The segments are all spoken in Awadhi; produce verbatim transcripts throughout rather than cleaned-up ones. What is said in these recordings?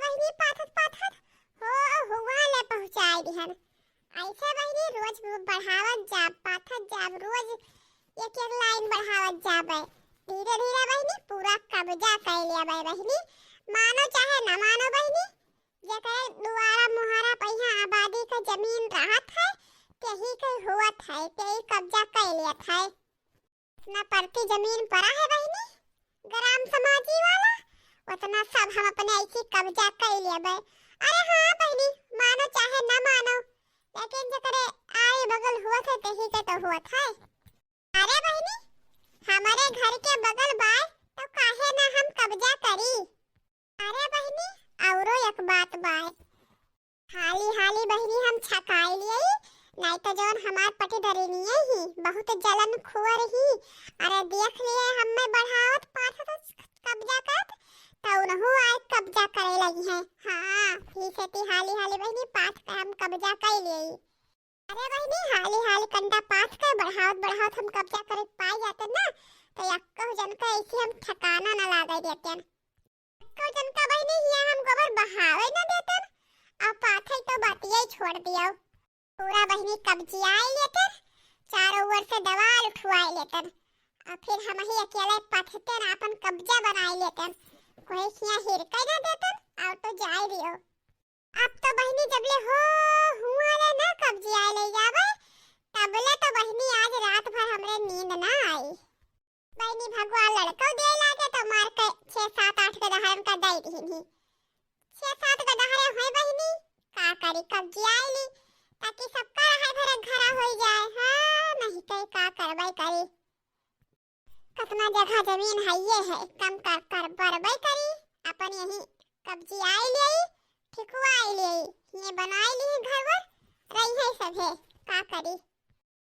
बहिनी पाथत पाथत हो हुआ ले पहुँचाई दिहन। ऐसे बहिनी रोज बढ़ावत जाब, पाथत जाब, रोज एक एक लाइन बढ़ावत जाबे। धीरे धीरे बहिनी पूरा कब्जा कर लेबे बहिनी, मानो चाहे ना मानो बहिनी। जेकरे दुआरा मुहारा पहिया आबादी का जमीन रहत है, तेही के हुअत है, तेही कब्जा कर लेत है। इतना परती जमीन परा है बहिनी, ग्राम समाजी वाला, उतना सब हम अपने ऐसी कब्जा कर लेबे। अरे हाँ बहिनी, मानो चाहे ना मानो, लेकिन जेकरे आए बगल हुअत है, तेही के तो हुअत है। अरे बहिनी, हमारे घर के बगल बाय, तो काहे ना हम कब्जा करी? अरे बहिनी, औरो एक बात बाय, हाली हाली बहिनी हम छकाई लियई, नहीं तो जौन हमार पटीदरिनिये ही बहुत जलन खुअर ही। अरे देख लिए हमें बढ़ावत पाथत कब्जा करत, तो उनहु आए कब्जा करे लगी हैं। हाँ, ही सेती हाली हाली बहिनी पाथ के हम कब्जा कर लियई। अरे बहिनी, हाली हाली कंडा पाथ के बढ़ावत बढ़ावत हम कब्जा करे पाई जाते ना, तो यक्को जन का ऐसी हम ठिकाना ना लागे देते। एको जन का बहिनी हिया हम गोबर बहावे न देतन, आ पाथे तो बतिये छोड़ दियो। पूरा बहिनी कब्जियाए लेतन, चारों ओर से दवाल उठवाए लेतन, आ फिर हम ही अकेले पथतन, आपन कब्जा बनाए लेतन। कोई हिया हिरके न देतन, और तो जाए दियो। अब तो बहिनी जबले हो हुआ ले ना कब्जियाए ले जावे, तबले तो बहिनी आज रात भर हमरे नींद ना आई। बहिनी भगवान लड़कौ दे लागे तो मार के छह सात आठ के दहाड़न का दई दिहिन ही। छह सात के दहाड़े होए बहिनी, का करी कब्जियाइली, ताकि सबका रहे भरे घरा होई जाए। हाँ, नहीं कहे का करबै करी। कतना जगह जमीन हइये है, कम कर, कर बरबै करी, अपन यही कब्जियाई लेई, ठिकवाई लेई, ये बनाई ली घर वर, रही है सभे, का करी।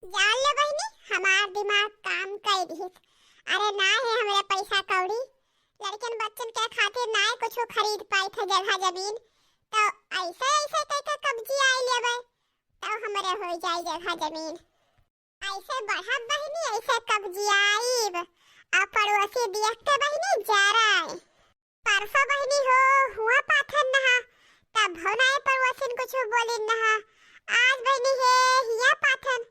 जान ले बहिनी, हमार दिमाग काम कई दिहिस। अरे ना है हमरे पैसा कौड़ी, लड़कन बच्चन के खातिर ना कुछ खरीद पाई थे जगह जमीन, तो ऐसे ऐसे कह के कब्जियाई लेबे, तो हमरे हो जाई जगह जमीन। ऐसे बढ़ब बहिनी, ऐसे कब्जियाईब, आ पड़ोसी देख के बहिनी जराए। परसों बहिनी हो हुआ पाथन नहा, तब भौ नाय पड़ोसिन कुछ बोलिन नहा। आज बहिनी हे हिया पाथन,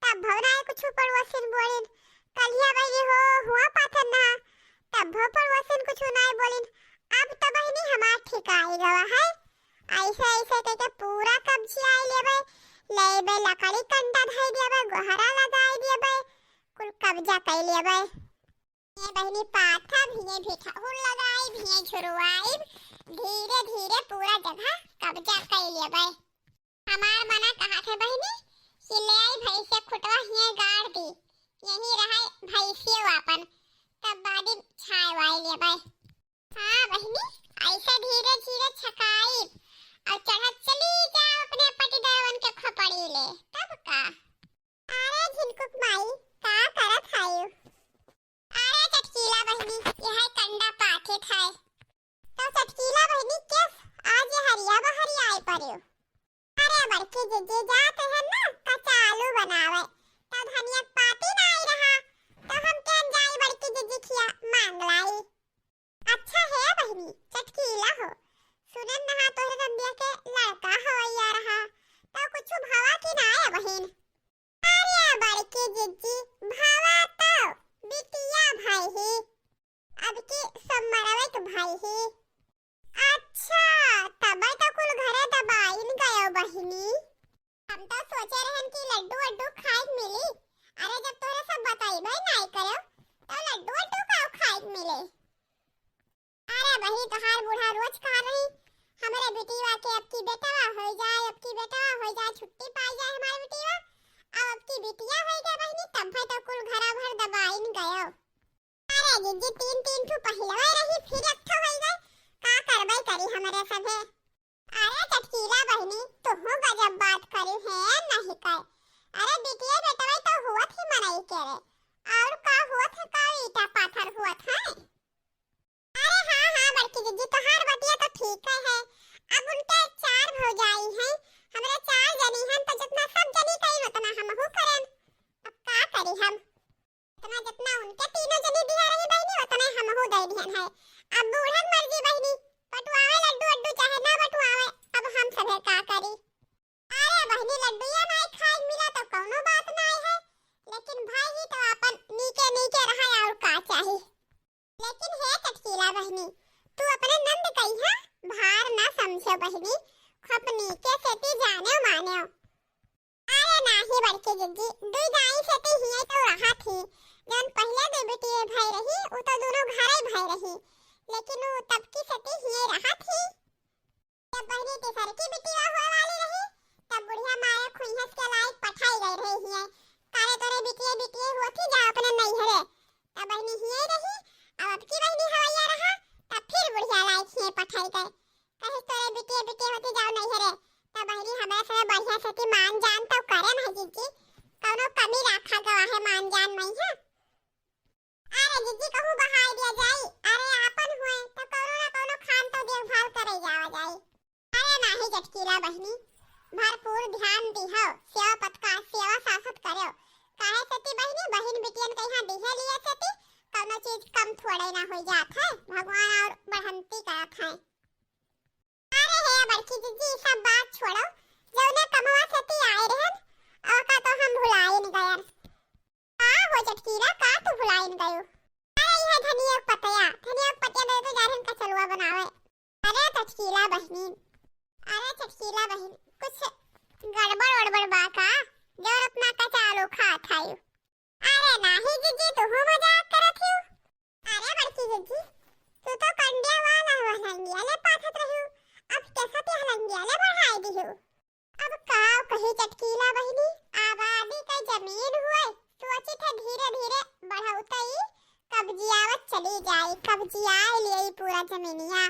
तब भौ नाय कुछ पड़ोसिन बोलिन। कलिया बहिनी हो हुआ पाथन नहा, तब भौ पड़ोसिन कुछ नाय बोलिन। अब तो बहिनी हमार ठिकाई गवा है। ऐसे ऐसे कह के पूरा कब्जियाई लेबे, लेबे लकड़ी कंडा धई देबे, गोहरा लगाई देबे, कुल कब्जा कई लेबे। ये बहिनी पाथब, हिये भिठहुर लगाइब, हिये झुरवाइब, धीरे धीरे पूरा जगह कब्जा कई लेबै। हमार मना कहा थे बहिनी कि ले आई भैंसिया खुटवा हिये गाड़ दी, यही रहे भैंसियो आपन, तब बादी छाए वाई लेबै। हाँ बहिनी, ऐसे धीरे धीरे छकाइब और चढ़त चली जाओ अपने पटीदारवन के खोपड़ी ले, तब का। अरे झिनकुक माई, का करत हयू? अरे चटकीला बहिनी, यह कंडा पाथित है। तो चटकीला बहिनी, केस आज ये हरिया बहरिया आई पड़ियो? अरे बड़की जिज्जी जात है ना, कचालू बनावे, तो धनिया के पाती ना आई रहा, तो हम केन जाई बड़की जिज्जी खिया मांग लाई। अच्छा है बहिनी, चटकीला हो। सुनन नहा तोहरे नंदिया के लड़का हो आ रहा, तो कुछ भवा की ना है बहिन? अरे बड़की जिज्जी, भवा तो बिटिया भाई ही, अब की सोमरवे के भाई ही। अच्छा, तबे तो कुल घरे दबाइन गयो बहिनी। हम तो सोचे रहन कि लड्डू वड्डू खाए के मिली। अरे जब तोहरे सब बताइबे नाय करो, तो लड्डू वड्डू का खाए के मिले? अरे वही तोहार बूढ़ा रोज कहा रही, हमरे बिटिया के अब की बेटवा हो जाए, अब की बेटवा हो जाए, छुट्टी पाई जाए हमारे बिटिया। अब अब की बिटिया हो गए बहिनी, तब है तो कुल घरा भर दबाइन गयो। अरे जिज्जी, तीन तीन ठू पहिलवा रही, फिर एक ठो हो गए, का करबे करी हमरे सभे। अरे चटकीला बहिनी, तुहू गजब बात करी है, नहीं कहे। अरे बिटिया बेटवा तो हुआ थी मनई के रे, और का हुआ थे का ईटा पाथर हुआ थे? अरे हाँ, हाँ, बड़की जिज्जी, तोहार बतिया तो ठीक है, है। अब उनके चार भौजाई हैं, हमरे चार जनी हैं, तो जितना सब जनी करी, उतना हमहू करेन। अब का करी हम? इतना जितना उनके तीनों जनी दिया रही बहिनी, उतने हमहू दे दिहन है। अब बूढ़न मर्जी तो बहिनी, खूब नीके सेती जानेउ मानेउ। अरे नाही बड़की जिज्जी, दुई दाई सेती हिये तो रहत ही। जौन पहिले दुई बिटिये भई रही, उ तो दुनो घरे भई रही, लेकिन उ तबकी सेती हिये रहत ही। जब बहिनी तीसरकी बिटिया होए वाली रही, तब बुढ़िया मारे खुइहस के लायक पठाई गई रही हिये। कारे तोरे बिटिये बिटिये होत ही जा अपने नैहरे। तब बहिनी हिये रही, अब अबकी बहिनी हवैया रहा, तब फिर बुढ़िया लायक हिये पठाई गए। कहे तोरे बिटिये बिटिये होती जाओ नैहरे, तब बहिनी हमरा से बढ़िया सेती मान जान तो करे नहीं जिज्जी, कौनो कमी राखा गवा है मान जान में है। अरे जिज्जी कहूँ बहाई दिया जाई, अरे आपन हुए तो कौनो ना कौनो खान तो देखभाल करे जावा जाई। अरे नाही चटकीला बहिनी, भरपूर ध्यान दिहो, सेवा पत्कार, सेवा सासत करो। काहे सेती बहिनी, बहिन बिटियन के यहाँ दिहे लिए सेती कौनो चीज कम थोड़े ना हो जात है, भगवान और बढ़ंती करत है। अरे हे बड़की जिज्जी, ई सब बात छोड़ो, जौने कमवा सेती आए रहन, ओका तो हम भुलाइन गयन। का हो चटकीला, का तू भुलाइन गयो? अरे यह धनिया के पतया, धनिया के पतया दे तो जा रहन कचलुआ बनावे। अरे चटकीला बहिनी, अरे चटकीला बहिन, कुछ गड़बड़ वड़बड़ बा का? जौन अपना कचालू खात हयू। अरे नाही जिज्जी, तुहू मजाक करत हियू। अरे बड़की जिज्जी, तू तो कंडिया वाला हलंगिया ले पाथत रहियू, अब कैसा ते हलंगिया ले बढ़ाई दिहू? अब का कही चटकीला बहिनी, आबादी का जमीन हुए, सोचित है धीरे धीरे बढ़ौतई, कब्जियावत चली जाई, कब्जियाए लिए पूरा जमीनिया।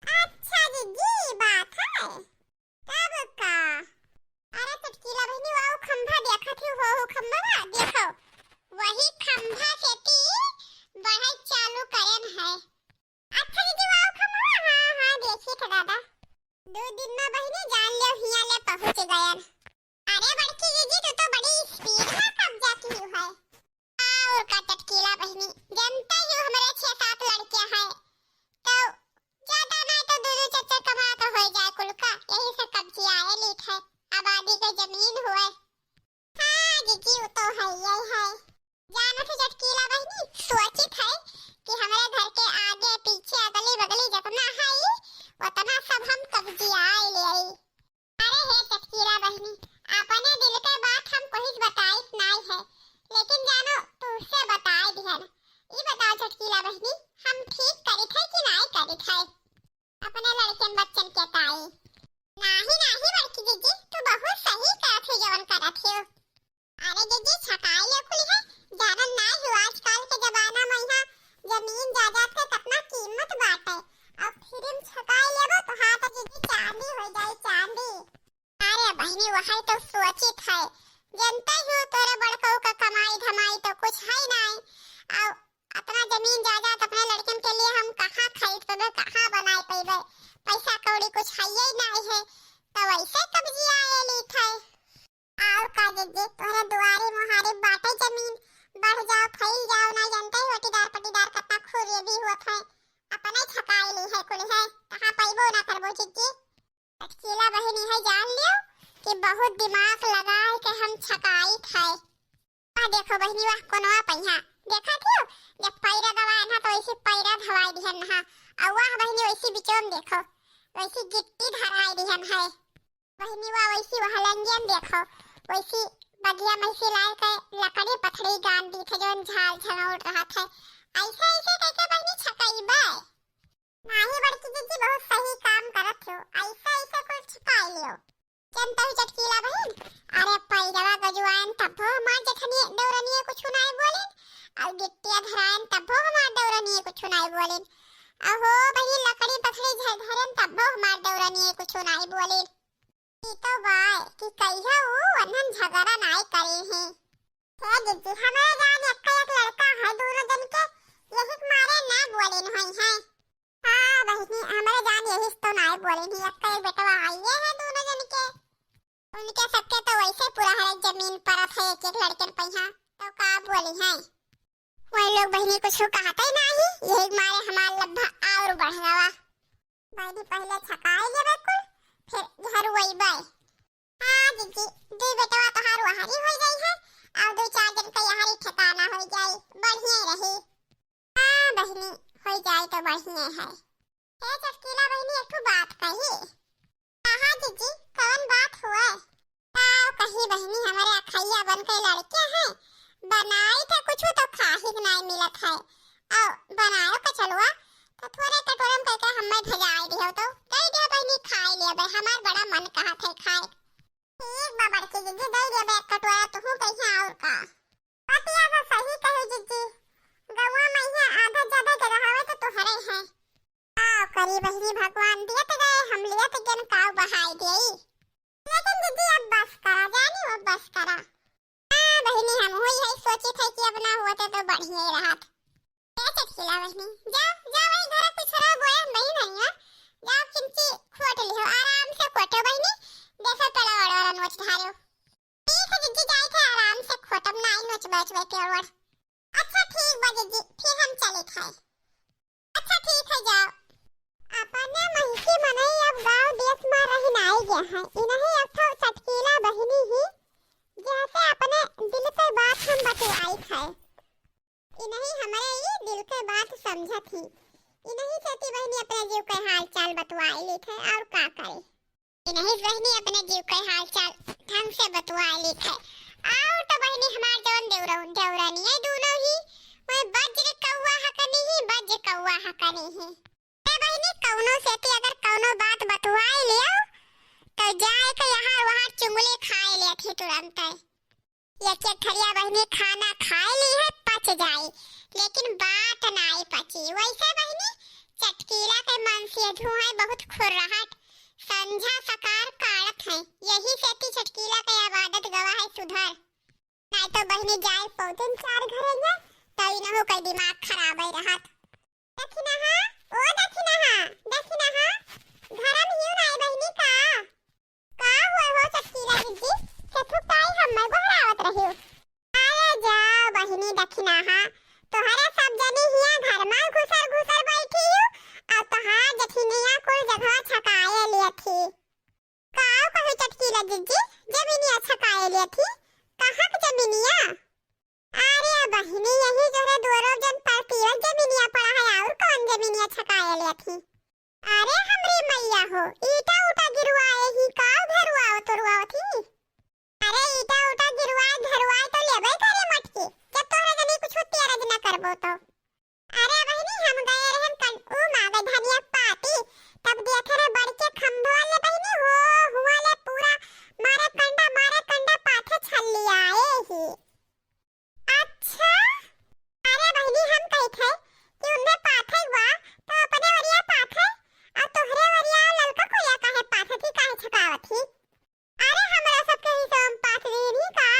अच्छा जिज्जी, ई बात है। तब का? अरे चटकीला बहिनी, वाऊ खंभा देखत ही, हो, हो खंभा बा, देखो। वही खंभा सेती बढ़ई चालू करन है। अच्छा जिज्जी, वाऊ खंभा, हाँ, हाँ, देखी थे दादा। दो दिन में बहिनी जान लो हिया ले पहुँच गयन। अरे बड़की जिज्जी, तू तो बड़ी speed में कब्जा किहू है। और का चटकीला बहिनी, जनता ही हमरे छह सात लड़कियां हैं, तो ज्यादा ना तो दो दो चार चार कमा तो हो जाए कुल का, यही से कब्जियाए लीत है, आबादी के जमीन हुए। हाँ जिज्जी, वो तो है ही है। जानो थे चटकीला बहिनी, सोचित है कि हमरे घर के आगे पीछे अगली बगली जितना है, उतना सब हम कब्जियाए ले आई। अरे हे चटकीला बहिनी, अपने दिल के बात हम कोई बताइत नाई है, लेकिन जानो तुझसे बताए दिहन। ई बताओ चटकीला बहिनी, हम ठीक करित है कि नाई करित है अपने लड़कन बच्चन के ताई? नाही नाही बड़की जिज्जी, तू बहुत सही करत हो जवन करत हो। अरे जिज्जी, छकाई ले कुल है, जानन नाई हो आजकल के जमाना में यहाँ जमीन जायदाद के कितना कीमत बाटे। अब फिर हम छकाई लेबो तो हाँ तो जिज्जी चांदी हो जाई, चांदी। अरे बहिनी, वही तो सोचित है, जनते हो तोरे बड़कऊ का कमाई धमाई तो कुछ है नाई। अब अपना जमीन जायदाद अपने लड़कन के लिए हम कहाँ खरीद पेबे, कहाँ बनाए पेबे, पैसा कौड़ी कुछ है ही नाई है, तो वैसे कब्जियाए लीत है। और का जिज्जी, तोहरे दुआरी मुहारी बाटे जमीन, बढ़ जाओ, फैल जाओ, ना जनते ही ओटीदार पटीदार कतना खूब ये भी हुआ था, अपने छकाई ली है कुल है, कहाँ पैबो ना करबो जिज्जी। चटकीला बहिनी है जान लियो कि बहुत दिमाग लगा के हम छकाई थे। आ देखो बहिनी वाह कोनवा पहिया, देखा थियो, जब पैरा दबाए ना तो वैसे पैरा धवाई दिहन हा, और वाह बहिनी वैसी बिचोन देखो, वैसी गिट्टी धराई दिहन है। बहिनी वा वैसी वह लंगियन देखो, वैसी बगिया में से लाए के लकड़ी पथड़ी गान दी थे, जौन झाल झनौट रहा थे। ऐसे ऐसे कैसे बहिनी छकईबे? नाही बड़की जिज्जी, बहुत सही काम करत हो, ऐसे ऐसे कुल छकाई लियो। जनता ही चटकीला बहिन, अरे पैरवा गजुआन तब्बो हमार जेठनिए दौरनिए कुछ नाई बोलिन, और गिट्टिया धरान तब्बो हमार दौरनिए कुछ नाई बोलिन, अहो बहिन लकड़ी पथड़ी झ-, धरन तब्बो हमार दौरनिए कुछ नाई बोलिन। ई तो बाय कि कहिया ऊ वनन झगड़ा नाय करे हैं। हे दीदी, हमरे जान एक्का एक लड़का है दोनों जन के, यही के मारे ना बोले नहीं है। हाँ बहिनी, हमरे जान यही से तो नाय बोले नहीं, एक्का एक बेटवा आइए है दोनों जन के। उनके सबके तो वैसे पूरा है जमीन परत है एक एक लड़कन पहिया, तो का बोली है। वही लोग बहिनी कुछ कहते ही नाही, यही के मारे हमार लब्बा और बढ़ गवा। बहिनी पहिले छकाई लेबे कुल, फिर घर वइबे। हाँ जीजी, दुई बेटवा तोहार वहारी हो जाई है, और दुई चार जन का यहारी ठिकाना हो जाई, बढ़िया रही। हाँ बहिनी, हो जाई तो बढ़िया है। ए चटकीला बहिनी, एक ठो बात कही। कहा जीजी, कवन बात हुए? का कही बहिनी, हमरे अखैया बन के लड़के हैं, बनाई थे कुछ तो खाही के नाई मिलत है, और बनायो के चलुआ तो थोरे कटोरम करके हमें भेजाई दियो, तो दे दियो बहिनी, खाई लेबे, हमार बड़ा मन कहत है खाए। ठीक बा बड़की जीजी, दे देबे एक कटोरा, तुहू कहिया और का। बतिया तो सही कही जीजी, गौवा में यहाँ आधा ज्यादा जगह हवे तो तोहरे है। का करी बहिनी, भगवान दियत गए, हम लियत गेन काऊ बहाई देई। लेकिन जीजी अब बस करा, जानी वो बस करा। हाँ बहिनी, हम हुई है सोची थे कि अब ना होते तो बढ़िया ही रहत। ए चटकीला बहिनी, जाओ, जाओ, वही घर कुछ रहो, बोए हम नहीं धनिया। जाओ, किंची खोट लिहो, आराम से खोटो बहिनी, जैसे पेड़ा वड़ा नोच धारो। ठीक है जीजी, जाई थे आराम से खोटब, नाई नोच बच बे पेड़ वड़। अच्छा ठीक बा जीजी, फिर हम चले थे। अच्छा ठीक है, जाओ। अपने महिकी मनई अब गाँव देश में रही नाई गया है, इन्हीं एक ठो चटकीला बहिनी ही, जैसे अपने दिल के बात हम बतुआई थे। इन्हीं हमरे ई दिल के बात समझत ही। इन्हीं सेती बहिनी अपने जीव के हाल चाल बतुआई ली थे, और का करे। इन्हीं बहिनी अपने जीव के हाल चाल ढंग से बतुआई ली थे। और तो बहिनी हमार जवन देवरौन, देवरानी है दोनों ही, वही बज्र कौआ हकनी ही, बज्र कौआ हकनी ही। ए बहिनी, कौनो सेती अगर कौनो बात बतुआई लियो, तो जाए के यहाँ वहाँ चुंगली खाए लेत ही तुरंत है। एक एक थरिया बहिनी खाना खाए ली है, पच जाई, लेकिन बात नाई पची। वैसे बहिनी, चटकीला के मन से धुआं बहुत खुर्रहट, संझा सकार काढ़त है, यही सेती चटकीला के अब आदत गवा है सुधर। नाई तो बहिनी जाए पौधन चार घरे है, तो इनहू के दिमाग खराब ही रहत। दखिनहा, ओ दखिनहा, दखिनहा, घरम हिउ नाई बहिनी का? का हुआ हो चटकीला जीजी? केथू काई हम्मे गोहरावत रहियो? अरे जाओ बहिनी दखिनहा, तोहरे सब जनी हिया घर मा घुसर घुसर बैठी हिउ, और तोहार जठिनिया कुल जगह छकाए लियत ही। काव कही चटकीला जीजी, जमीनिया छकाए लियत ही? कहाँ के जमीनिया? अरे बहिनी, यही जोरे दुआरो जन परतीवल जमीनिया पड़ा है, और कौन जमीनिया छकाए लेत ही? अरे हमरी मैया हो, ईटा उटा गिरवाए ही का, घेरुआवत उरुआवत ही? अरे ईटा उटा गिरवाए घेरुआए तो लेबे करे मटकी, जब तोहरे जनी कुछ तेरज न करबो तो। अरे बहिनी, हम गए रहन कल ऊ मावे धनिया पाती, तब देखे रे बड़के खंभवा ले बहिनी हो, हुआ ले पूरा मारे कंडा, मारे कंडा पाथे छल्ली आए ही। अच्छा, अरे बहिनी, हम कहित है कि उन्हें पाथे हुआ तो अपने वरिया पाथे, और तोहरे वरिया ललका कोया काहे पाथे थी, काहे छकावत ही? अरे हमरा सबके हिस्सा में पाथ दीन ही का?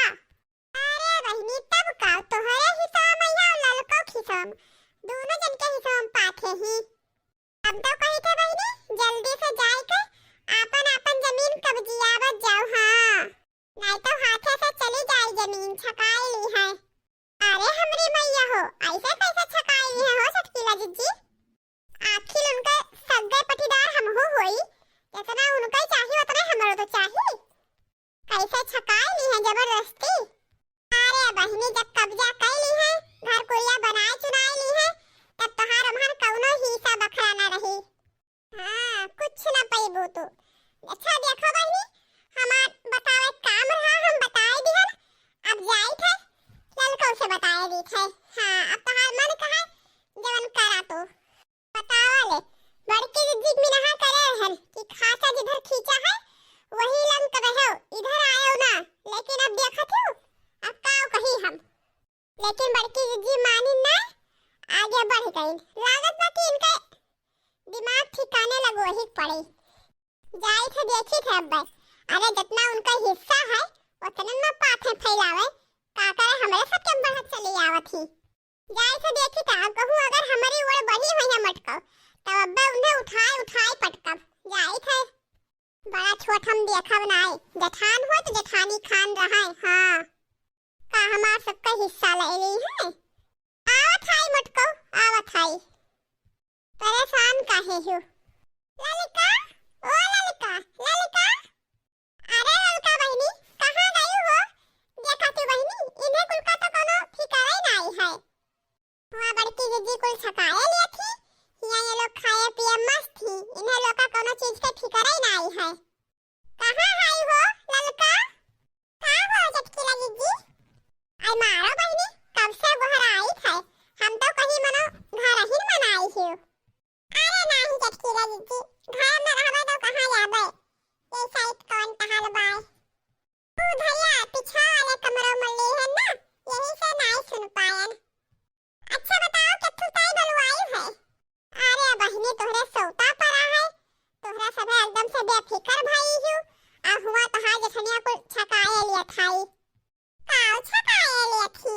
अरे बहिनी, तब का, तोहरे हिस्सा में या ललको हिस्सा में, दोनों जन के हिस्सा में पाथे ही। अब तो कही थे बहिनी, जल्दी से जाए के आपन आपन जमीन कब्जियावत जाओ, हाँ, नहीं तो हाथे से चली जाए जमीन, छकाए ली है। अरे हमरी मैया हो, ऐसे कैसे छकाई है हो छोटकीला जिज्जी? आखिर उनके सगे पटीदार हमहू होई, जितना उनके चाही उतना हमरो तो चाही। कैसे छकाई ली है जबरदस्ती? अरे बहिनी, जब कब्जा कर ली है, घर कुरिया बनाए चुनाए ली है, तब तोहार उम्हर कौनो हिस्सा बखरा ना रही। हाँ, कुछ ना पइबू तू। अच्छा देखो बहिनी, हमार बतावे काम रहा, हम बताए दिहन, अब जाई थे, ललको से बताए दी थे। हाँ, अब तोहार मन कहे, जवन करा तू। बतावा ले, बड़की जिज्जी मिनहा करे रहन कि खांचा जिधर खींचा है, वही लंक रहो, इधर आयो ना। लेकिन अब देखत हो, अब काव कही हम। लेकिन बड़की जिज्जी मानी ना, आगे बढ़ गई। लागत बा कि इनके दिमाग ठिकाने लगो ही पड़े। जाई थे देखी थे अब। अरे जितना उनका हिस्सा है, उतने में पाथे फैलावे। का करे हमरे सबके बढ़त चली आवत ही। जाई थे देखी थे, अब कहूँ अगर हमारी ओर बढ़ी हुई है मटको, तब अब्बे उन्हें उठाए उठाए पटकब। जाई थे। बड़ा छोट हम देखब नाई, जेठान हो तो जेठानी खान रहे। हाँ, का हमार सबका हिस्सा ले ली है? आवत हाई मटको, आवत हाई। परेशान काहे हो? ललिका, ओ ललिका, ललिका। अरे ललिका बहिनी, कहाँ गई हो? देखा तू बहिनी, इन्हें कुल का तो कोनो फिकर ही नाई है। वहाँ बड़की जिज्जी कुल छकाए लिया थी, हियाँ ये लोग खाए पिए मस्त चीज के फिकर ही नाई है। कहाँ है हो ललका? का हो चटकीला जीजी? आई मारो बहिनी, कब से गोहराइत है, हम तो कहीं मनो घर ही मनाई हियो। अरे नाही चटकीला जीजी, घर में रहबे तो कहाँ जाबे? ये साइड कौन टहल बाय? तू धैया पीछा वाले कमरों में ले है ना, यही से नाही सुन पायन। अच्छा बताओ, केथू ताई बोलवाई है? अरे बहिनी, तोहरे सौता परा है, तोहरा सभे एकदम से बेफिकर भई हियो। आ हुआ तहार जेठनिया कुल छकाए लिया थाई। काव छकाए लिया थी?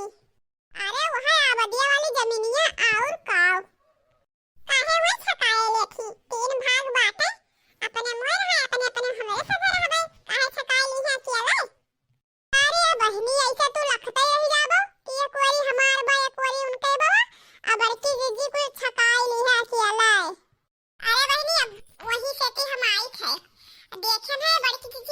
अरे वह आबदिया वाली जमीनिया और काव। काहे वह छकाए लिया थी? तीन भाग बाटे, अपने मोर है, अपने अपने हमरे सभे रहबे, काहे छकाए ली है अकेले? अरे बहिनी, ऐसे तू लखते रह जाबो कि एक ओरी हमार बा, एक ओरी उनके बा, आ बड़की जीजी कुल छकाई ली है अकेले। अरे बहिनी, अब वही से ती हम आई थे, देखे ना बड़की जीजी